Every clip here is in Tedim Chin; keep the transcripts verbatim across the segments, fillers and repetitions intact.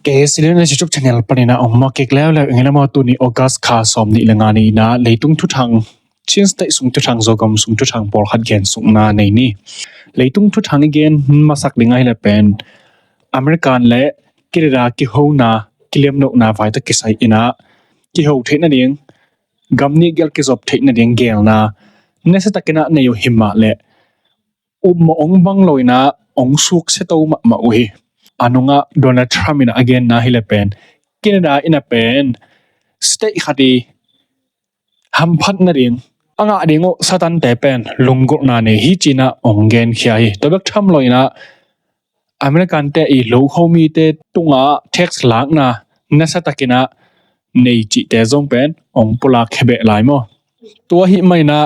Kei Silian na YouTube channel panina ong mawk kik leuleu ing ina maw. Tuni August kha sawm nih le nga ni ina leitung thuthang, Chin State sung thuthang, Zogam sung thuthang pawlkhat gen sukna nei ni. Leitung thuthang i gen masak ding ahile pen American le Canada kihona, kilemlohna vai tawh kisai ina kiho theih nading, gam nih gel kizop theih nading gelna nasiatakin a nei uh himah le upmawh ong bang lo ina ong suksia to mahmah uh hi. A nungah Donald Trump ina a genna hile pen Canada ina pen state khat i hamphat nading a ngah ding uh satante pen lunggulhna nei hi cina ong genkhia hi. Tua bek tham lo ina American te i lokho mite tunga tax lakna nasiatakin a nei cihte zong pen ong pulak khia beh lai maw. Tua hi maina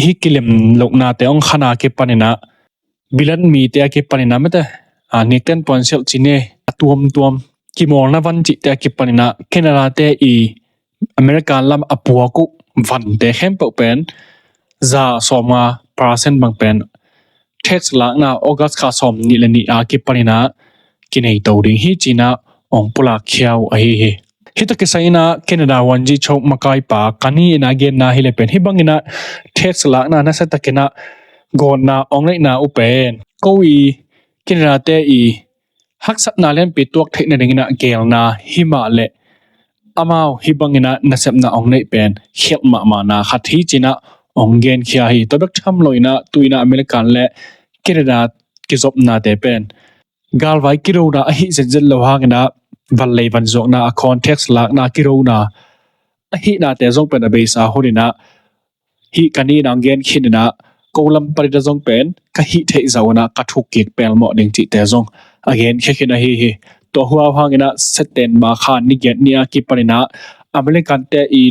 hi kilemlohnate ong khana kipanina bilat mite a kipanina mete a nikten puansialh cine a tuamtuam kimawlna van cihte a kipanina Canada te i American lam a puak uh vante khempeuh pen za sawmnga percent bang pen tax lakna August kha sawm nih le nih a kipanina kinei to ding hi cina ong pulak khia uh ahi hi. Hita kisai ina Canada huanji chok makaipa kani ina genna hile pen hi bangina tax lakna nasiatakin a gawtna ong neihna uh pen ko i Canada te i haksatna lianpi tuak theih nadingin a gelna himah le amau hi bangin a nasepna ong neih pen khialh mahmahna khat hi cina ong genkhia hi. Tua bek tham lo ina tu ina American le Canada kizopnate pen galvai kidona ahi zenzen lo hangin a vanlei vanzuakna a khawn tax lakna kidona ahihnate zong pen a beisa hun ina hi kani ina ong gen khin ina ko lam panin a zong pen ka hih theih zah una ka thuk kik pelmawh ding cihte zong a genkhia khin ahi hi. Tua huau hangin a September kha ni giat ni a kipanina American te i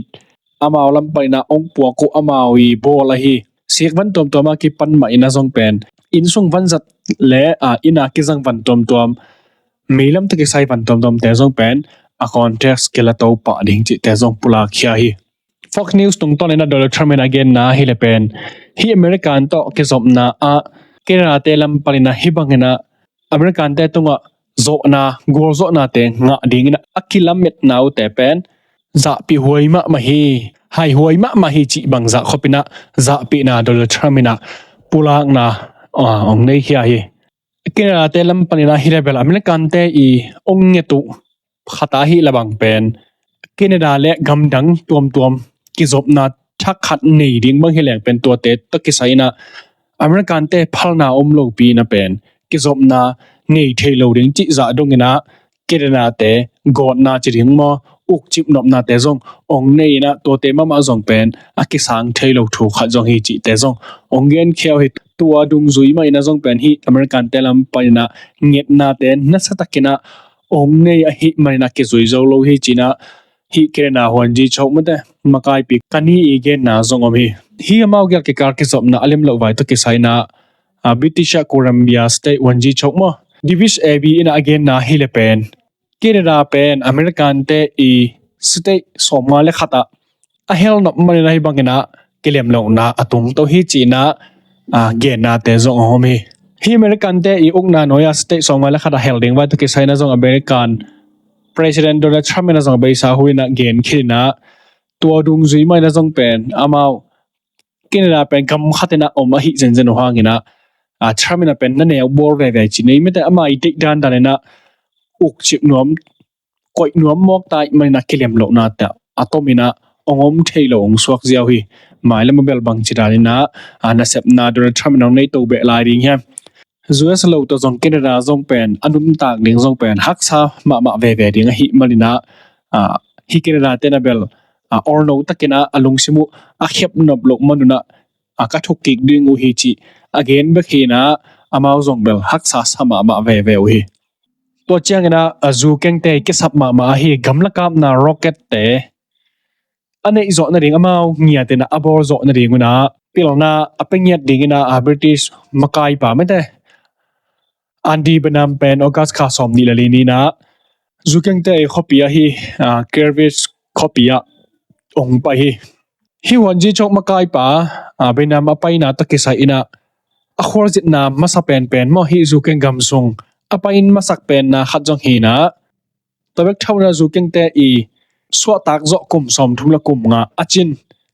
amau lam panina ong puak uh amau i bawl ahi sikvan tuamtuam a kipan mah ina zong pen innsung vanzat le a ina kizang van tuamtuam meilam tawh kisai van tuamtuamte zong pen a khawn tax kila to pah ding cihte zong pulak khia hi. Fox News tungtawn ina Donald Trump ina genna hile pen hi American tawh kizopna a Canada te lam panina hi bangina American te tungah zawhna gualzawhnate ngah dingin a kilametna uhte pen zahpih huai mahmah hi, hai huai mahmah hi cih bang zah khopin a zahpihna Donald Trump ina pulakna ong nei khia hi. Canada te lam panina hi le bel American te i ong nget uh khata hi la bang pen Canada le gamdang tuamtuam kizopna thak khat nei ding bang hi leng pen tuate tawh kisai ina American te phalna om lopi ina pen kizopna nei thei lo ding cih zah dongin a Canada te gawtna ci ding maw ukcip nopnate zong ong nei ina tuate mahmah zong pen a kisang thei lo thu khat zong hi cihte zong ong genkhia uh hi. Tua dungzui mah ina zong pen hi American te lam panina ngetnate nasatakin a ong nei ahi manina kizui zo lo hi cina hi Canada huanji chok mate makaipi kani i genna zong om hi. Hi amau gel kikal kizopna a lemloh vai tawh kisai ina a British a Columbia State huanji chok maw Davis Abbey ina a genna hi le pen Canada pen American te i state sawmnga le khat ah a hel nop manina hi bangin a kilemlohna a tung to hi cina a gennate zong a om hi. Hi American te i ukna nuai a state sawmnga le khat a hel ding vai tawh kisai ina zong American President Donald Trump ina zong a beisa hu ina gen khin ina tua dungzui mah ina zong pen amau Canada pen gam khat ina om ahi zenzen uh hangin a Trump ina pen na neu bawl veve ci nei mete ama i deih dandan ina ukcip nuam koih nuam mawk tai manina kilemlohna te a tom ina ong om thei lo ong suak ziau hi. Mailam a bel bang ci dan ina nasepna Donald Trump ina ong nei to beh lai ding hiam? U S lo tawh zong Canada zong pen a nuntak ding zong pen haksa mahmah veve ding ahi manina hi Canada tena bel a orno takina a lungsim uh a khep nop loh manuna a ka thuk kik ding uh hi cih a gen bek hina amau zong bel haksa sa mahmah veve uh hi. Tua ciangina a zu kengte kisap mahmah ahi gamla kapna rocket te a neih zawh nading amau ngiatina a bawl zawh nading una pilna a pe ngiat dingina a British makaipa mete Andy Burnham pen August kha sawm nih le li nina zu kengte ei khuapi ahi Kervis khuapi ah ong pai hi. Hi huanji chok makaipa Burnham a paina tawh kisai ina a khualzinna masa penpen maw hi zu keng gam sung a pai in masak penna khat zong hina Tua bek tham loin ah Zhu Keng te i suahtak zawh kum sawmthum le kum nga a cin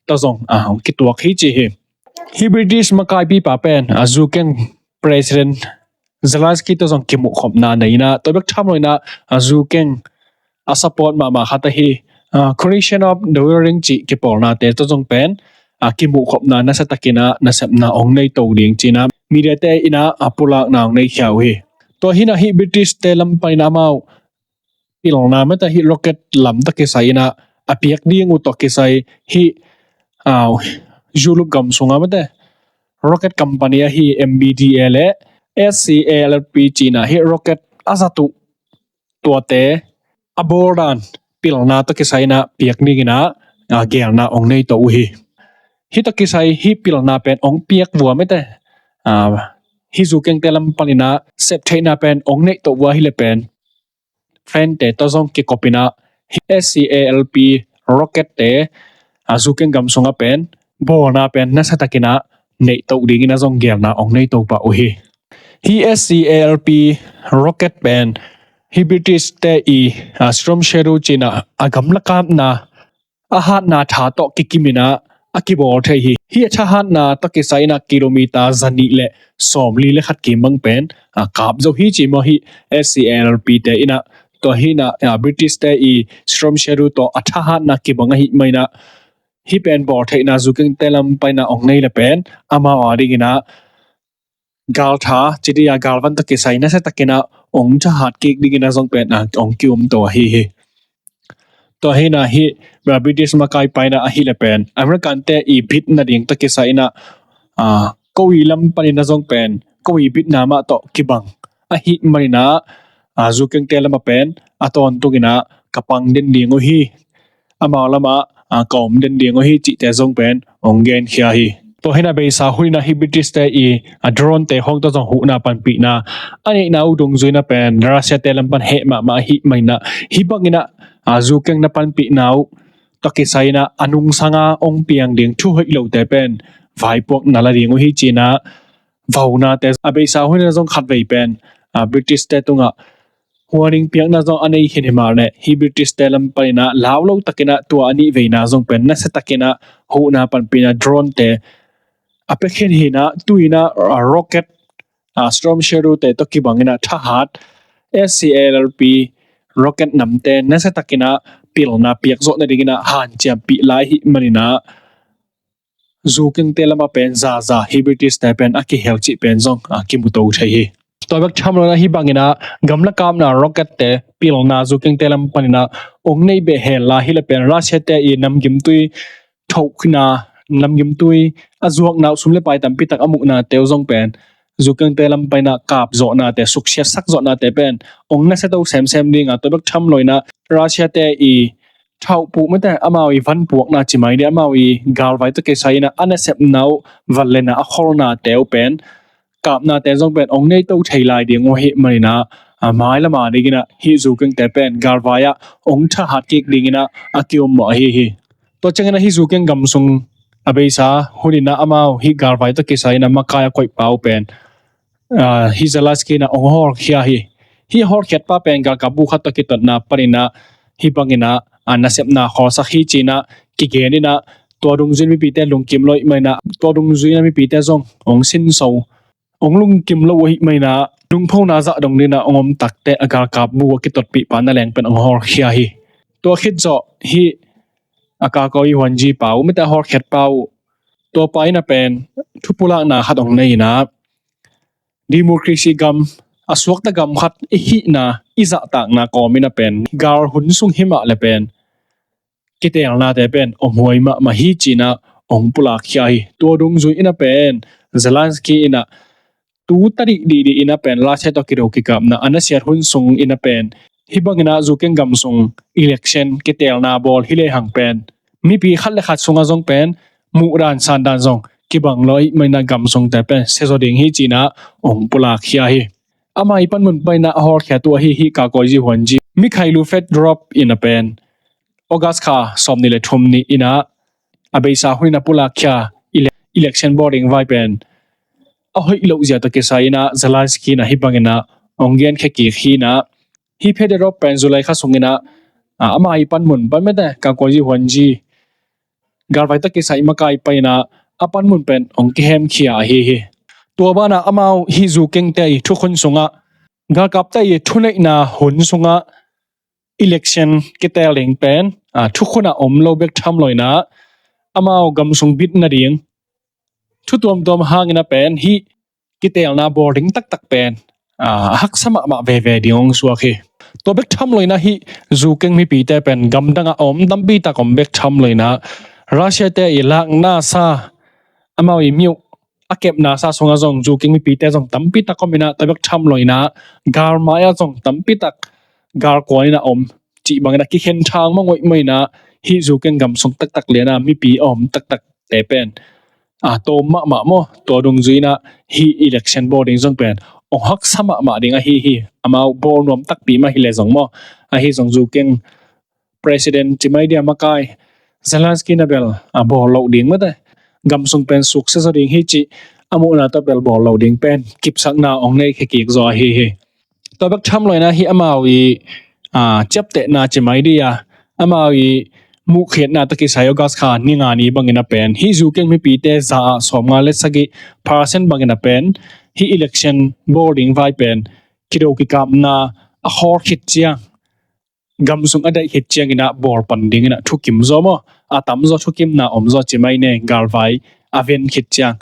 tawh zong a hong kituak hi ci hi. Hih British makaipipa pen a Zhu Keng President Zelensky tawh zong kimuhkhopna nei in ah, tua bek tham loin ah a Zhu Keng a support mahmah khat ahi, ah, Coalition of the Willing cih kipawlnate tawh zong pen, ah, kimuhkhopna nasiatakin ah nasepna hong nei to ding ci-in ah mediate in ah, ah, pulakna hong nei khia uh hi. Tua hi in ah hih British te lam panin ah amau pilna mate hih rocket lam tawh kisai in ah a piak ding uh tawh kisai hih, ah, Europe gam sungah mate rocket company ahi M B D A le S C A L P ci-in ah hih rocket a zat uh tuate a bawl dan pilna tawh kisai in ah piak dingin ah, ah, geelna hong nei to uh hi. Hih tawh kisai hih pilna pen hong piak vua mate, ah, hih Zhu Keng te lam panin ah sep theihna pen hong neih to vua hi le pen French te tawh zong kikop in ah hih S C A L P rocket te, ah, Zhu Keng gam sungah pen bawlna pen nasiatakin ah neih to dingin ah zong geelna hong nei to pah uh hi. Hih S C A L P rocket pen hih British te i, ah, Storm Shadow ci-in ah a gamla kapna a hatna tha tawh kikim in ah a kibawl thei hi. Hih a thahatna tawh kisai in ah kilometer zanih le sawmli le khat kim bang pen, ah, kap zo hi ci maw hih S C A L P te in ah. Tua hi in ah, ah, British te i Storm Shadow tawh a thahatna kibang ahih manin ah hih pen bawl theihna Zhu Keng te lam panin ah hong nei le pen amau a dingin ah galtha, ci ding a galvan tawh kisai nasiatakin ah hong thahat kik dingin ah zong pen, ah, hong ki-um to ahi hi. Tua hi in ah hih, ah, British makaipa in ah ahih le pen American te i bitna ding tawh kisai in ah, ah, koi lam panin ah zong pen koi bitna mah tawh kibang ahih manin ah, ah, Zhu Keng te lamah pen a tawntungin ah ka pang den ding uh hi. Amau lamah, ah, ka om den ding uh hi cihte zong pen hong genkhia hi. Tua hi in ah beisa hun in ah hih British te i, ah, drone te khawng tawh zong huhna panpihna a neihna uh dungzui in ah pen Russia te lam pan heh mahmah ahih manin ah hih bangin ah, ah, Zhu Keng na panpihna uh tawh kisai in ah a nungsang a hong piang ding thu hoih lote pen vaipuakna la ding uh hi ci-in ah vaunate a beisa hun in ah zong khatvei pen, ah, British te tungah warning piakna zong a nei khin hi mah leh hih British te lam panin ah lau lo takin ah tua a nih veina zong pen nasiatakin ah huhna panpihna drone te a pia khin hi in ah tu-in ah, ah, rocket, ah, Storm Shadow te tawh kibangin ah thahat S C A L P rocket namte nasiatakin ah pilna piak zawh nadingin ah hanciampih lai ahih manin ah Zhu Keng te lamah pen zaza hih British te pen a kihel cih pen zong, ah, kimu to thei hi. Tua bek tham loin ah hih bangin ah gamla kapna rocket te pilna Zhu Keng te lam panin ah hong nei beh hen la hi le pen Russia te i namgimtui thohna, namgimtui a zuakna uh sum le pai tampi tak a muhnate uh zong pen Zhu Keng te lam panin ah kap zawhnate, suksiatsak zawhnate pen hong nasia to semsem ding a, tua bek tham loin ah Russia te i thauhpuh mate amau i vanpuakna ci mai ding, amau i galvai tawh kisai in ah a nasepna uh van le na a kholnate uh pen kapnate zong pen hong nei to thei lai ding uh ahih manin ah, ah, mailam a dingin ah hih Zhu Keng te pen galvai ah hong thahat kik dingin ah a ki-um mawh ahi hi. Tua ciangin ah hih Zhu Keng gam sung a beisa hun in ah amau hih galvai tawh kisai in ah makai a koihpa uh pen, ah, hih Zelensky in ah hong hawlkhia hi. Hih hawlkhiatpa pen galkapbu khat tawh kitotna panin ah hih bangin ah, ah, nasepna khawlsak hi ci-in ah kigen in ah tua dungzui in mipite lungkim lo ahih manin ah tua dungzui in ah mipite zong hong sinso, hong lungkim lo uh ahih manin ah lungphona zah dong dingin ah hong om takteh a galkapbu a kitotpihpa na leng pen hong hawlkhia hi. Tua khit zawh hih a kakawi huanjipa uh mate a hawlkhiatpa uh tuapa in ah pen thupulakna khat hong nei in ah democracy gam, a suakta gam khat i hihna i zahtakna kawmin ah pen gal hun sung hi mah le pen kiteelnate pen om huai mahmah hi ci-in ah hong pulakkhia hi. Tua dungzui in ah pen Zelensky in ah tu ta dihdih in ah pen Russia tawh kido kikapna a nasiat hun sung in ah pen hih bangin ah Zhu Keng gam sung election kiteelna bawl hi lehang pen mipi khat le khat sungah zong pen muhdan sandan zong kibang lo ahih manin ah gam sungte pen siazaw ding hi ci-in ah hong pulakkhia hi. Ama i panmun panin ah a hawlkhiat uh ahi hih kakawi huanji Mikhailo Fedorov in ah pen August kha sawmnih le thum ni in ah a beisa hun in ah pulakkhia ele-, election bawl ding vai pen a hoih loh zia tawh kisai in ah Zelensky in ah hih bangin ah hong genkhia kik hi in ah Hih Fedorov pen July kha sungin ah, ah, ama ii panmun pan mete, Kangkawji Huanji galvai tawh kisai makai paina a panmun pen hong kihemkhia ahi hi. Tua banah amau hih Zhu Kengte ii thukhun sungah, galkapte ii thuneihna hun sungah election kiteel ding pen, ah, thukhun ah om lo bek tham loinah amau gamsung bit nading thu tuamtuam hangin a pen hih kiteelna bawl ding taktak pen, ah, a haksa mahmah veve ding hong suak hi. Tua bek tham loinah hih Zhu Keng mipite pen gamdang ah a om tampi tak om bek tham loinah Russia-te ii lakna sa, amau ii mi uh a kepna sa sungah zong Zhu Keng mipite zong tampi tak om inah, tua bek tham loinah galmai ah zong tampi tak galkuan inah om cih bangin a kikhen thang mangoih mah inah hih Zhu Keng gamsung taktak lianah mipi a om taktakte pen, ah, tawm mahmah maw, tua dungzui inah hih election bawl ding zong pen hong haksa mahmah ding ahi hi. Amau bawl nuam takpi mah hi leh zong maw, ahi zong Zhu Keng president ci mai dia makai Zelensky na bel, ah, bawl loh ding mate, gamsung pen suksia zaw ding hi cih a muhna tawh bel bawl loh ding pen kipsakna hong nei khia kik zaw ahi hi. Tua bek tham loinah hih amau ii, ah, ciaptehna ci mai dia, amau ii muhkhiatna tawh kisai August kha ni nga ni bangin a pen hih Zhu Keng mipite za ah sawmnga le sagih percent bangin a pen hih election bawl ding vai pen kido kikapna a khawl khit ciang, gamsung a daih khit ciangin ah bawl pan dingin ah thukim zaw maw, a tamzaw thukimna om zaw ci mai ne, galvai a ven khit ciang.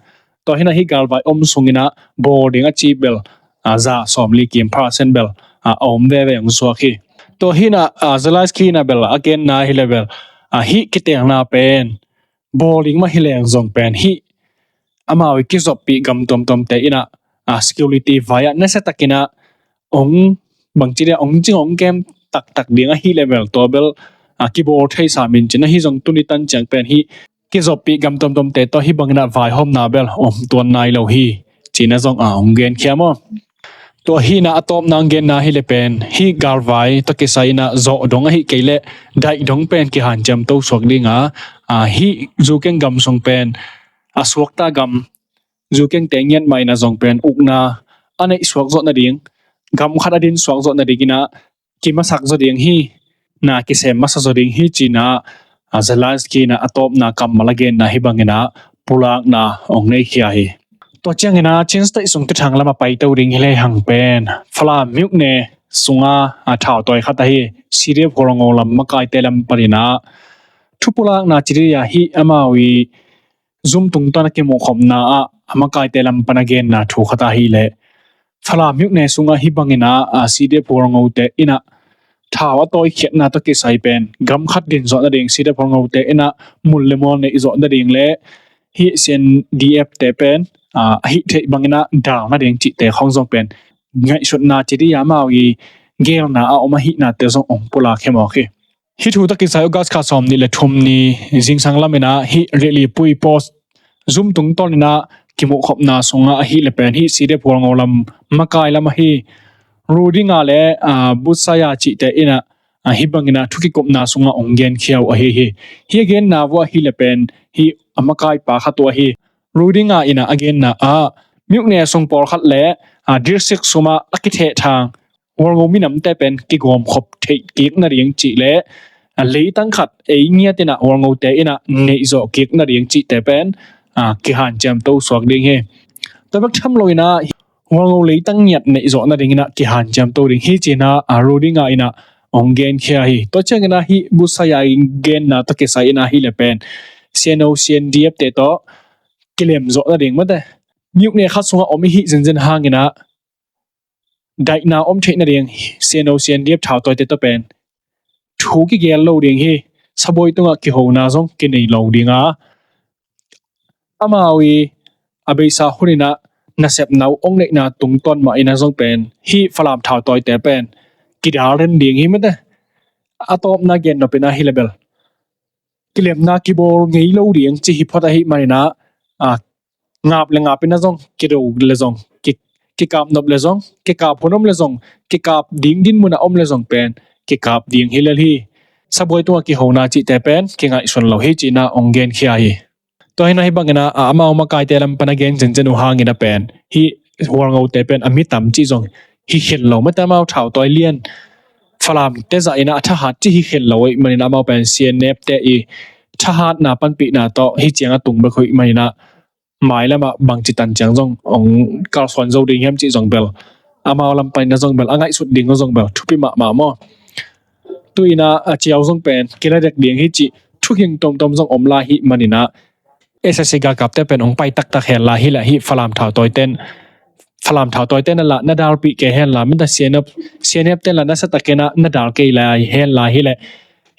Tua hi inah hih galvai om sungin ah bawl ding a cih bel, ah, za sawmli kim percent bel, ah, a om veve hong suak hi. Tua hi inah, ah, Zelensky na bel a genna hi leh bel, ah, hih kiteelna pen bawl ding mah hi leng zong pen hih amau ii kizoppih gam tuamtuamte inah, ah, security vai ah nasia takin ah hong, bangci dia, hong cing hong kem taktak ding ahi leh bel tua bel, ah, kibawl thei sam in cin ahi zong tuni tan ciang pen hih kizoppih gam tuamtuamte tawh hih bangin ah vaihawmna bel om tuan nai lo hi, ci inah zong, ah, hong genkhia maw. Tua hi inah a tawpna hong genna hi leh pen hih galvai tawh kisai inah zawh dong ahi kei leh daih dong pen kihanciamto suak ding a, ah, hih Zhu Keng gamsung pen a suakta gam, Zhu Kengte ngiat mah inah zong pen ukna a neih suak zawh nading, gam khat a din suak zawh nading inah kimasak zaw ding hi, na kisem masa zaw ding hi ci inah, ah, Zelensky inah a tawpna kammal a genna hih bangin ah pulakna hong nei khia hi. Tua ciangin ah Chin State sung thuthang lam a paito ding hi lehang pen Falam Myoknae sungah, ah, thautawi khat ahi C D F Hualngo lam makaite lam panin ah thupulakna ci dia hih amau ii zum tungtawn a kimuhkhopna ah a makaite lam pan a genna thu khat ahi leh, Falam Myoknae sungah hih bangin ah, ah, C D F Hualngote inah thau a tawikhiatna tawh kisai pen gam khat din zawh nading, C D F Hualngote inah mul le mual neih zawh nading le hih C N D F te pen, ah, a hih theih bangin ah dal nading cihte khawng zong pen ngaihsutna ci dia amau ii geelna a om ahihnate zong hong pulak hi mawk hi. Hih thu tawh kisai August kha sawmnih le thum ni zingsang lamin ah hih Rili Pui Post zum tungtawn inah kimuhkhopna sungah ahi leh pen hih C D F Hualngo lam makai lam ahi Rudinga le, ah, Butsaya cihte inah, ah, hih bangin ah thu kikupna sungah hong genkhia uh ahi hi. Hih a genna uh ahi leh pen hih a makaipa khat uh ahi Rudinga inah a genna ah Myoknae sung pawlkhat le, ah, district sungah a kithehthang Hualngo minamte pen kigawmkhop theih kik nading cih le, ah, leitang khat ei ngiat inah Hualngote inah neihzawh kik nading cihte pen, ah, kihanciamto suak ding hi. Tua bek tham loinah Hualngo leitang ngiat neihzawh nading inah kihanciamto ding hi ci inah, ah, Rudinga inah hong genkhia hi. Tua ciangin ah hih Butsaya ii genna tawh kisai inah hi leh pen C N O C N D F te tawh kilemzawh nading mate, Myoknae khat sungah om i hih zenzen hangin ah daihna om theih nading C N O C N D F thautawite tawh pen thu kigel lo ding hi. Sabuai tungah kihona zong kinei lo ding a, amau ii a beisa hun inah nasepna uh hong neihna tungtawn mah inah zong pen hih Falam thautawite pen kidal den ding hi mate. A tawpna gen nop inah hi leh bel kilemna kibawl ngei lo ding ci hi phot ahih manin ah, ah, ngap le ngap inah zong kido le zong ki, kikap nop le zong, kikap hun om le zong, kikap ding dinmun ah om le zong pen kikap ding hi lel hi. Sabuai tungah kihona cihte pen kingaihsun lo hi ci inah hong genkhia hi. Tua hi inah hih bangin ah, ah, amau makaite lam pan a gen zenzen uh hangin ah pen hih Hualngote pen a mi tam cih zong hi khin lo mate, amau thautawi lian Falam te zah in ah a thahat ci hi khen lo ahih manin ah amau pen C N F te i thahatna panpihna tawh hih ciang a tung bek uh ahih manin ah mailam ah bangci tan ciang zong hong kalsuan zo ding hiam cih zong bel, amau lam panin ah zong bel, a ngaihsut ding uh zong bel thupi mahmah maw. Tu in ah a ciau zong pen kila dek ding hi cih thuhing tomtom zong om lai hi manin ah S A C galkapte pen hong pai taktak hen la hi leh hih Falam thautawite in, Falam thautawite in a lah na dalpih kei hen la, mita C N F, C N F te in lah nasiatakin ah na dal kei lai hen la hi leh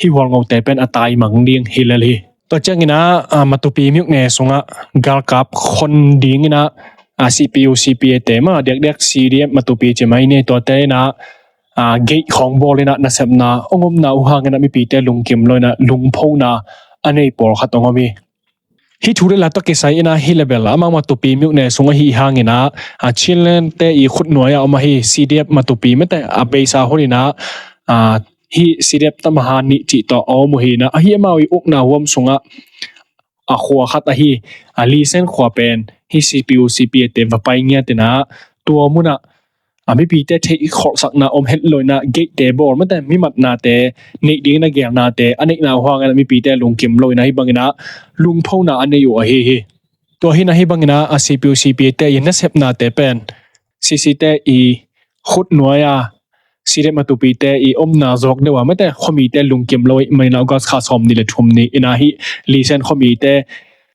hih Hualngote pen a taimang ding hi lel hi. Tua ciangin ah, ah, Matupi myone sungah galkap khon dingin ah, ah, C P U, C P A te mah, diakdiak C D F Matupi ci mai ni, tuate in ah, ah, gate khawng bawl in ah nasepna hong omna uh hangin ah mipite lungkim lo in ah lungphona a nei pawlkhat hong om hi. Hih thu le la tawh kisai in ah hih le bel amau Matupi myone sung ahih hangin ah, ah, Chinland te i khutnuai ah om ahi C D F Matupi mite a beisa hun in ah, ah, hih C D F Tamaha nih cih tawh a om uh hi in ah, ahi amau i ukna huam sungah a khua khat ahi, a Lisen khua pen hih C P U, C P A te va pai ngiat in ah tua munah, a mipite theih kholhsakna om het lo in ah gate te bawl mite, mi matnate neih dingin a geelnate a neihna uh hangin ah mipite lungkim lo in ah hih bangin ah lungphona a nei uh ahi hi. Tua hi in ah hih bangin ah a C P U, C P A te i nasepnate pen C C te i khutnuai a C D F Matupi te i omna zawk deuh a mite khuamite lungkim lo ahih manin ah August kha sawm nih le thum ni in ah hih Lisen khuamite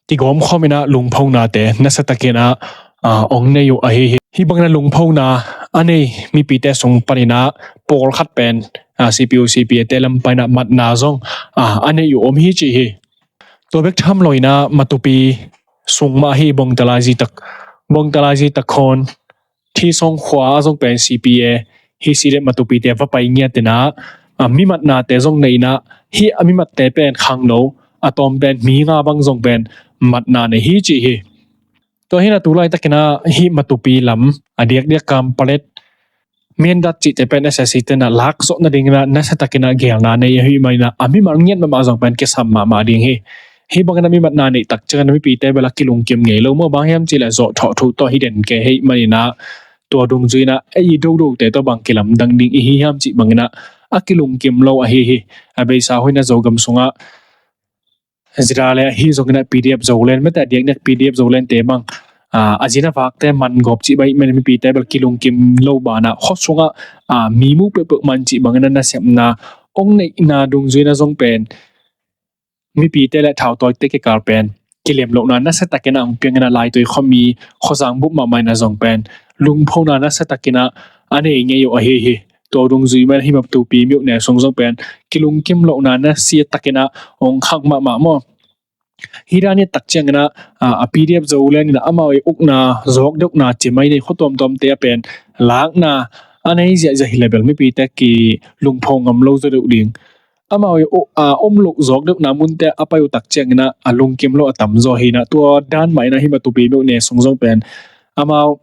kigawm khawm in ah lungphonate nasiatakin ah, ah, hong nei uh ahi hi. Hih bangin ah lungphona a nei mipite sung panin ah pawlkhat pen, ah, C P U, C P A te lam panin ah matna zong, ah, a nei uh om hi ci hi. Tua bek tham lo in ah Matupi sung mah ahi Bawngtalai Zitak, Bawngtalai Zitak khawn Thisong khua ah zong pen C P A, hih C D F Matupi te va pai ngiat in ah, ah, mi matnate zong nei in ah, hih a mi matte pen khangno, a tawm pen mi nga bang zong pen matna nei hi ci hi. Tua hi in ah tu laitakin ah hih Matupi lam a diakdiak Kanpalet, Mindat cihte pen S A C te in ah lak zawh nadingin ah nasiatakin ah geelna nei ahih manin ah a mimal ngiat mahmah zong pen kisam mahmah ding hi. Hih bangin ah mi matna neih tak ciangin ah mipite bel a kilungkim ngei lo maw, bang hiam cih leh zawhthawh thu tawh hi den kei ahih manin ah tua dungzui in ah ei i dodote tawh bang kilamdang ding i hi hiam cih bangin ah a kilungkim lo ahi hi. A beisa hun in ah Zogam sungah Zira le ahi zongin ah P D F Zoland mite, a diakdiak P D F Zoland te bang, ah, a zin a vakte man gawp cih bang ahih manin mipite bel kilungkim lo banah khua sungah, ah, mi mu peuhpeuh man cih bangin ah nasepna hong neihna dungzui in ah zong pen mipite le thautawite kikal pen kilem lohna nasiatakin ah hong piangin ah Laitui khuami khuazang bup mahmah in ah zong pen lungphona nasiatakin ah a nei ngei uh ahi hi. Tua dungzui mah in ah hih Matupi myone sung zong pen kilungkim lohna nasiatakin ah hong khang mahmah maw. Hih dan i et tak ciangin ah, ah, a P D F Zoland in ah amau i ukna zawk deuhna ci mai ni, khua tuamtuamte ah pen lakna a nei ziahziah hi le bel mipite kilungpho ngam lo zaw deuh ding. Amau i, ah, om loh zawk deuhna munte a pai uh tak ciangin ah a lungkim lo a tamzaw hi in ah tua dan mah in ah hih Matupi myone sung zong pen amau,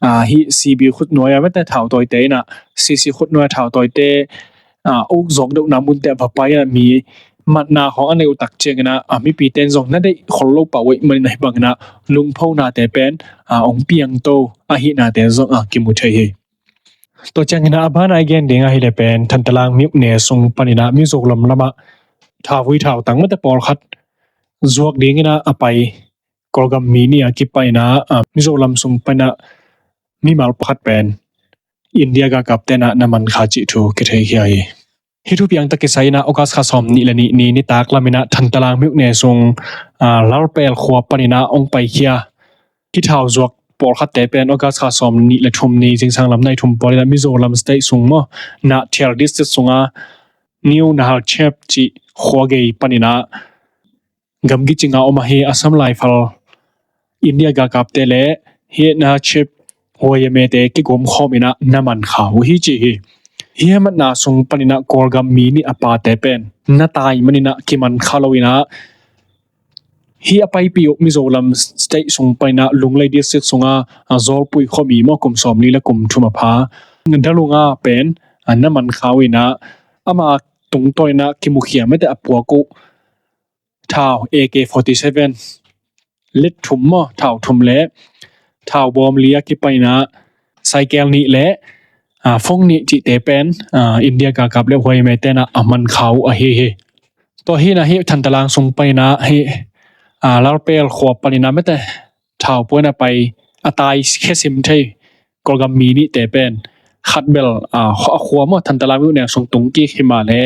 ah, hih C B khutnuai a mite thautawite in ah, C C khutnuai a thautawite, ah, uk zawk deuhna munte ah va pai in ah mi matna khawng a neih uh tak ciangin ah, ah, mipite in zong na deih khol lo pah uh ahih manin ah hih bangin ah lungphonate pen, ah, hong piangto ahihnate zong, ah, kimu thei hi. Tua ciangin ah a ban a i gen ding ahi le pen Thantlang myone sung panin ah Mizoram lamah thauvui thautang mite pawlkhat zuak dingin ah a pai Kawlgam mi nih a kipanin ah, ah, Mizoram sung panin ah mimal pakhat pen India galkapte in ah na man kha cih thu kitheikhia hi. Hih thupiang tawh kisai in ah August kha sawm nih le nih ni nitak lamin ah Thantlang myone sung, ah, Lalpel khua panin ah hong paikhia hih thau zuak pawlkhatte pen August kha sawm nih le thum ni zingsang lam nai thum pawl in ah Mizoram State sung maw, Nathial District sungah New Nahalchep cih khua gei panin ah gamgi cinga om ahi Assam Rifle, India galkapte le hih Nahalchep Y M A te kigawm khawmin ah na man kha uh hi ci hi. Hih matna sung panin ah Kawlgam mi nih a pate pen na tai manin ah kiman kha lo in ah hih a paipih uh Mizoram State sung panin ah Lunglei District sunga, ah, Zawlpui khuami maw, kum sawmli le kum thum a pha Dalunga pen, ah, na man kha uh in ah ama tungtawn in ah kimukhia mite a puak uh thau A K forty seven lit thum maw, thau thum le thau bawm li a kipanin ah cycle nih le ah, fong nih cihte pen, ah, India galkap le Huaime tenah a man kha uh ahi hi. Tua hinah hih Thantalang sung paninah hih, ah, Lalpel khua paninah mete thau puaina pai a tai khesim thei Kawlgam mi nihte pen khat bel, ah, a khua maw Thantalang myone sung tungkik himah le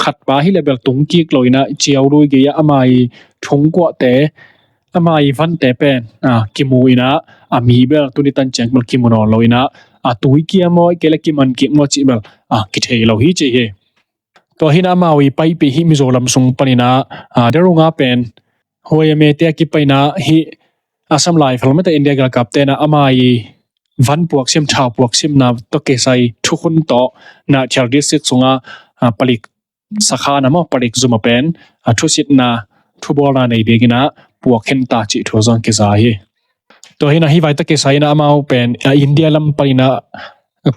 khat pa hileh bel tungkik lo inah ciau lui gei ah ama i thungkuahte ama i vante pen, ah, kimu inah a mi bel tuni tan ciang bel kimu nawn lo inah a tui kia maw i kei le kiman kik maw cih bel, ah, kithei lo hi ci hi. Tua hinah amau i paipih hih Mizoram sung paninah, ah, Derunga pen Huaime te a kipainah hih Assam Rifle mete India galkap tenah ama i van puaksim thau puaksimna tawh kisai thukhun tawh Nathial district sungah, ah, palik sakha na maw palik zuma pen, ah, thusitna thubawlna nei dinginah puak khinta cih thu zong kiza hi. Tua hinah hih vai tawh kisai inah amau pen, ah, India lam paninah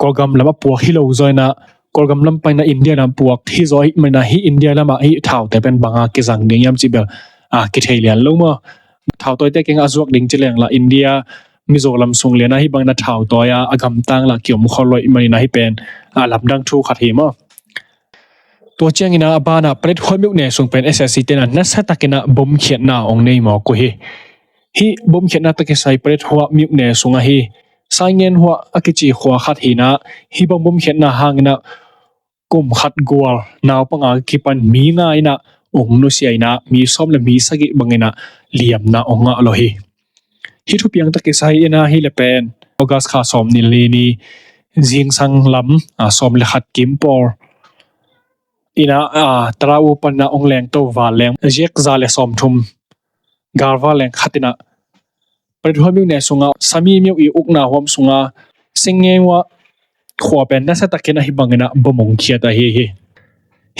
Kawlgam lamah puak hi lo zaw inah Kawlgam lam paninah India lam puak hi zaw hih maninah hih India lamah hih thaute pen banga kizang ding hiam cih bel, ah, kithei lian lo maw. Thau tawite kengah a zuak ding ci lengla India Mizoram sung lianah hih bangin a thau tawi a a gamtang lah kiom khol lo hih maninah hih pen, ah, lamdang thu khat hi maw. Tua ciangin a banah Paletwa myone sung pen S S C tenah nasiatakinah bomkhiatna hong nei mawk uh hi. Hih bomkhiatna tawh kisai Paletwa myone sungah hi Saingen Hua a kici khua khat hinah hih bang bomkhiatna hanginah kum khat gual naupanga kipan mi nga inah hong nusia inah mi sawm le mi sagih banginah liamna hong ngah lo hi. Hih thupiang tawh kisai inah hih le pen August kha sawm nih le li ni zingsang lam, ah, sawm le khat kim pawl inah, ah, Tara-u panah hong lengto vanleng ziak za le sawm thum galvanleng khat inah Paletwa myone sungah Sami myo i ukna huam sungah Saingen Hua khua pen nasiatakinah hih banginah bom hong khiat ahi hi.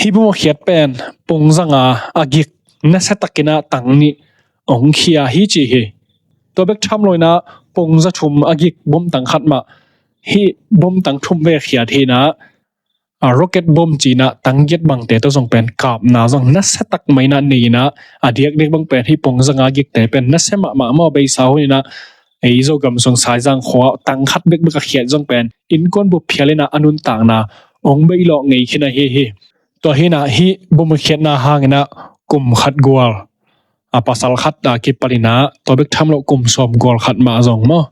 Hih bom a khiat pen pongzanga a gik nasiatakinah tang nih hong khia hi ci hi. Tua bek tham lo inah pongza thum a gik bom tang khat mah hih bom tang thum ve khiat hinah, ah, rocket bom cinah tang giat bangte tawh zong pen kapna zong nasiatak mah inah nei inah a diakdiak bang pen hih pongzanga gikte pen nasia mahmah maw beisa hun inah ei Zogam sung Saizang khua tang khat bekbek a khiat zong pen innkuan bup phial inah a nuntakna hong beilawh ngei khin ahi hi. Tua hinah hih bom a khiatna hanginah kum khat gual a pasal khat a kipaninah tua bek tham lo kum sawm gual khat mah zong maw.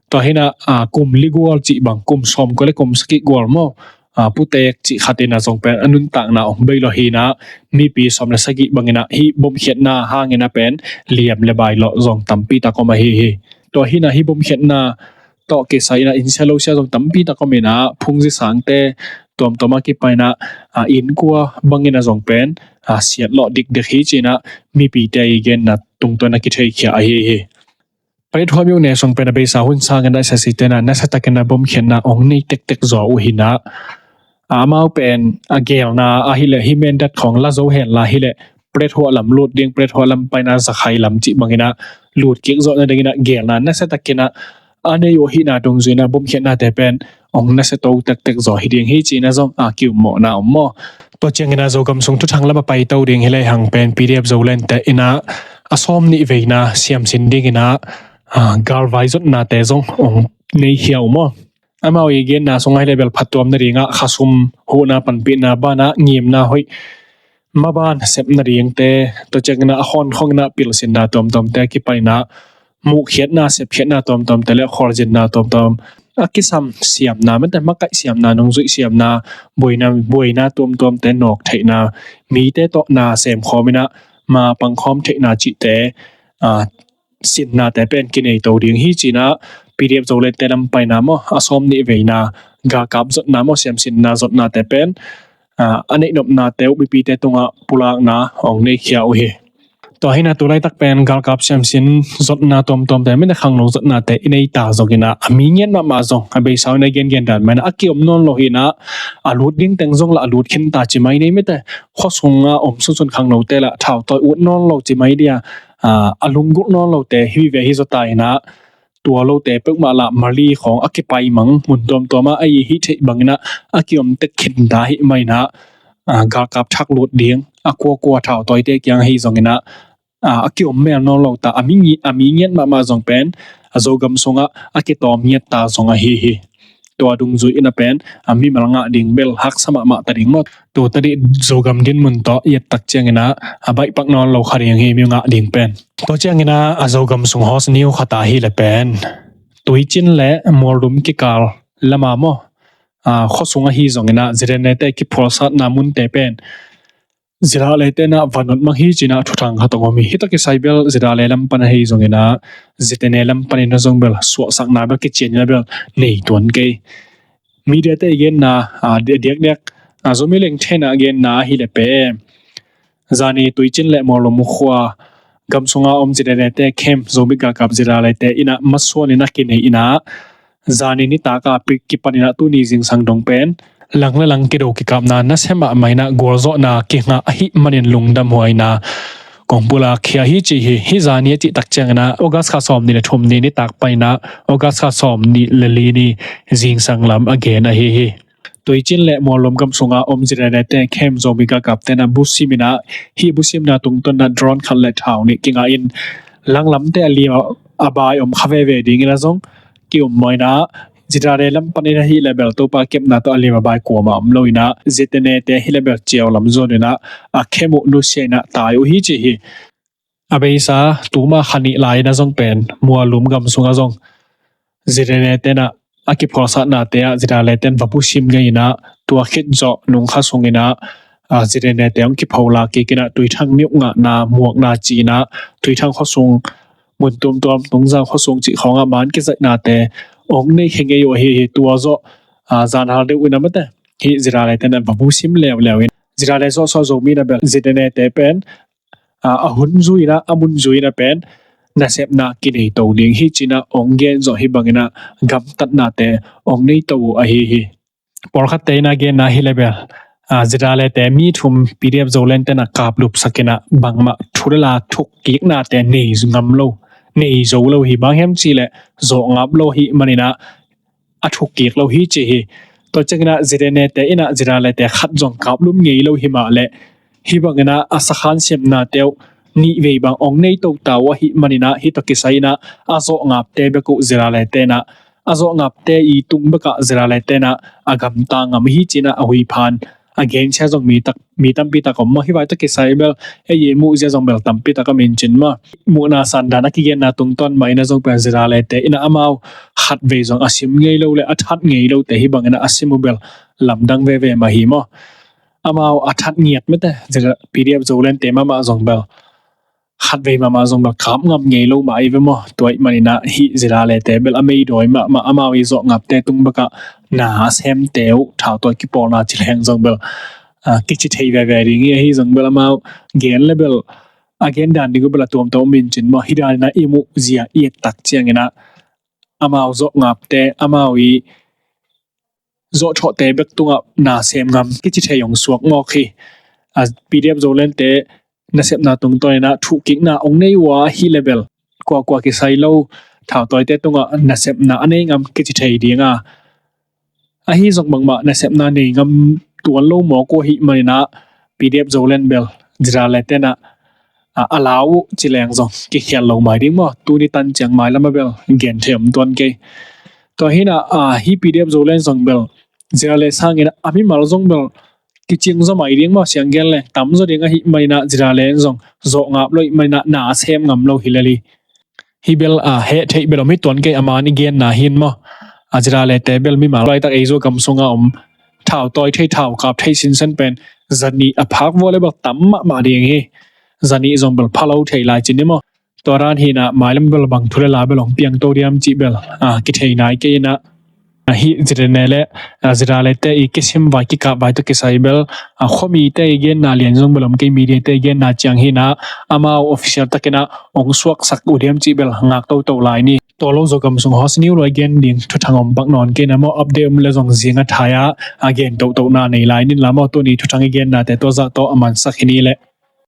Tua hinah, ah, kum li gual cih bang kum sawm gual le kum sagih gual maw, ah, putek cih khat inah zong pen a nuntakna hong beilawh hinah mipi sawm le sagih banginah hih bomkhiatna hanginah pen liam le bailawh zong tampi tak om ahi hi. Tua hinah hih bomkhiatna tawh kisai inah insia lo sia zong tampi tak om inah phungzi sangte tuamtuam a kipaninah, ah, innkua banginah zong pen, ah, siatlawh dikdik hi cinah mipite i genna tungtawn a kitheikhia ahi hi. Paletwa myone sung pen a beisa hun sangin a S S C tenah nasiatakinah bomkhiatna hong nei tektek zaw uh hinah, ah, amau pen a gelna ahileh hih mendat khawng la zo henla hileh Paletwa lam lut ding, Paletwa lam paninah Zakhai lam cih banginah lut kik zawh nadinginah gelna nasiatakinah a nei uh ahihna dungzuinah bomkhiatnate pen hong nasia to tektek zaw hi ding hi cinah zong a kiummawhna om maw. Tua cianginah Zogam sung thuthang lam a paito ding hi lehang pen P D F Zoland te inah a sawm nih veina siamsin dinginah, ah, galvai zotnate zong hong nei khia uh maw. Amau i genna sungah hileh bel phattuam nadingah khasum huhna panpihna banah ngimna hoih maban sep nadingte, tua cianginah a hawn khawng inah pilsinna tuamtuamte a kipaninah muhkhiatna sepkhiatna tuamtuamte le khualzinna tuamtuam a kisam siamna mete makaih siamna nungzuih siamna buaina buaina tuamtuamte nawk theihna mite tawh na semkhawm inah ma pangkhawm theihna cihte, ah, sinnate pen kinei to ding hi cinah P D F Zoland te lam paina maw a sawm nih veina galkap zotna maw siamsinna zotnate pen, ah, a neihnopnate uh mipite tungah pulakna hong nei khia uh hi. Tua hinah tu laitak pen galkap siamsin zotna tuamtuamte mete khangno zotnate i nei ta zonginah a mi ngiat mahmah zong a beisa hun a gengen dan mah inah a kiom nawn lo hinah a lut ding teng zong lah a lut khinta ci mai nei mete khuasunga om sunsun khangnote lah thautawi ut nawn lo ci mai dia, ah, a lunggulh nawn lote hi ve hi zawta inah tua lote peuhmah lah Mali khawng a kipai mang mun tuamtuamah a i hih theih banginah a kiom tek khinta hih mah inah, ah, galkap thak lut ding a kuakua thautawite kiang ahi zonginah, ah, a kiom mel nawn lo ta a mi ngi-, a mi ngiat mahmah zong pen a Zogam sungah a kitawm ngiat ta zong ahi hi. tua dungzui in a pen a mimal ngah ding bel haksa mahmah ta ding maw. Tua tadih Zogam dinmun tawh i et tak ciangin ah a baihpak nawn lo kha ding hi, mi ngah ding pen. Tua ciangin ah a Zogam sung host news khat ah hi le pen Tuicin le Muallum kikal lama maw, a, khuasung ahi zongin ah ZNA te kiphualsatna munte pen Zidale te in ah va notmang hi ci-in ah thuthang khat hong om hi. Hih tawh kisai bel Zidale lam pan ahi zongin ah ZNA lam panin ah zong bel suahsakna bel kician in ah bel nei tuan kei. Media te i genna, a, di-, diakdiak, a, Zomi Lengthe in ah genna ahi le pen zani Tuicin le Muallum khua gam sunga om ZNA te camp Zomi galkap Zidale te in ah masuan in ah kinei in ah zani nitak a pi-, kipan in ah tuni zingsang dong pen lang le lang kido kikapna nasia mahmah in ah gualzawhna kingah ahih manin lungdam huai in ah kong pulak khia hi ci hi. Hih zani a cih tak ciangin ah August kha sawmnih le thum ni nitak pan in ah August kha sawmnih le li ni zingsang lam a gen ahi hi. Tuicin le Muallum gam sunga om ZNA te camp Zomi galkap te in ah busim in ah, hih busimna tungtawn in ah drone khat le thau nih kingah in langlamte a lim a bai om kha veve dingin ah zong ki-um maw in ah, Zidale lam panin ah hih le bel Topa kepna tawh a lim a bai kuamah om lo in ah, ZNA te hih le bel ciau lam zuan in ah a camp uh nusia in ah tai uh hi ci hi. A beisa tuma kha nih lai in ah zong pen Muallum gam sungah zong ZNA te in ah a kiphualsatnate ah Zidale te in va busim ngei in ah tua khit zawh nung kha sung in ah, a, ZNA te hong kipho la kik in ah Tuithang miuh ngahna muakna ci in ah Tuithang khuasung mun tuamtuam Tungzang khuasung cih khawngah man kizaihnate hong nei khe ngei uh ahi hi. Tua zawh, a, zanhal deuh in ah mate hih Zidale te in ah va busim leuleu in Zidale zawhsawh Zomi in ah bel ZNA te pen a, a hun zui in ah, a mun zui in ah pen nasepna kinei to ding hi ci in ah hong gen zawh hi bangin ah gamtatnate hong nei to uh ahi hi. Pawlkhatte in ah genna hi le bel, a, Zidale te mi thum PDF Zoland te in ah kaplupsak in ah bangmah thu le la thukkiknate nei ngam lo, nei zo lo hi. Bang hiam cih leh zawh ngap lo hi manin ah a thukkik lo hi ci hi. Tua ciangin ah ZNA te in ah Zidale te khat zong kaplum ngei lo hi mah leh hih bangin ah a sakhan siamnate uh nih vei bang hong nei to ta uh ahih manin ah hih tawh kisai in ah a zawh ngapte bek uh Zidale te in ah a zawh ngapte i tung bekah Zidale te in ah a gamta ngam hi ci in ah a huiphan a gensia zong mi tak, mi tampi tak om maw. Hih vai tawh kisai bel ei i muhzia zong bel tampi tak a mincin maw. Muhna sandan a kigenna tungtawn mah in ah zong pen Zidale te in ah amau khat vei zong a sim ngei lo le a that ngei lote hih bangin ah a sim uh bel lamdang veve mah hi maw. Amau a that ngiat mate, Zida-, PDF Zoland te mahmah zong bel khat vei mahmah zong bel kap ngam ngei lo mah i ve maw. Tua ahih manin ah hih Zidale te bel a meidawi mahmah, amau i zawh ngapte tung bekah na a semte uh thautawi kipawlna ci leng zong bel, a, kici thei veve ding hi. Ahi zong bel amau gen le bel a gen dan ding uh bel a tuamtuam mincin maw. Hih dan in ah i muhzia i et tak ciangin ah amau zawh ngapte, amau i zawh thawhte bek tungah na sem ngam kici thei hong suak mawk hi. A, PDF Zoland te nasepna tungtawn in ah thukkikna hong nei uh ahih le bel kuakua kisai lo thautawite tungah nasepna a nei ngam kici thei ding a, ahi zong bangmah nasepna nei ngam tuan lo mawk uh ahih manin ah PDF Zoland bel Zidale te in ah, a, a lau uh ci leng zong kikhial lo mai ding maw. Tuni tan ciang mailam ah bel gen thei om tuan kei. Tua hi in ah, a, hih PDF Zoland zong bel Zidale sangin a mimal zong bel kicing zaw mai ding maw, siang gen leng tam zaw ding ahih manin ah Zidale in zong zawh ngap lo ahih manin ah na a sem ngam lo hi lel hi. Hih bel, a, heh theih bel om hi tuan kei, a man i genna hi in maw. A, Zidale te bel mimal laitak ei Zogam sunga om thautawi thei, thaukap thei sinsen pen zanih a phak vua le bel tam mahmah ding hi. Zanih zong bel pha lo thei lai cin hi maw. Tua dan hi in ah mailam bel bang thu le la bel hong piang to diam cih bel, a, kithei nai kei in ah, a, hih ZNA le, a, Zidale te i kisim vai kikap vai tawh kisai bel, a, khuamite i genna lian zong bel om kei, media te i genna ciang hi in ah amau official takin ah hong suaksak uh diam cih bel ngak toto lai ni. Tua lo Zogam sung host news lua i gen ding thuthang om pak nawn kei in ah maw, update om le zong zing a thai ah a gen totona nei lai nin la maw. Tuni thuthang i gennate tua zah tawh a mansak hi ni leh.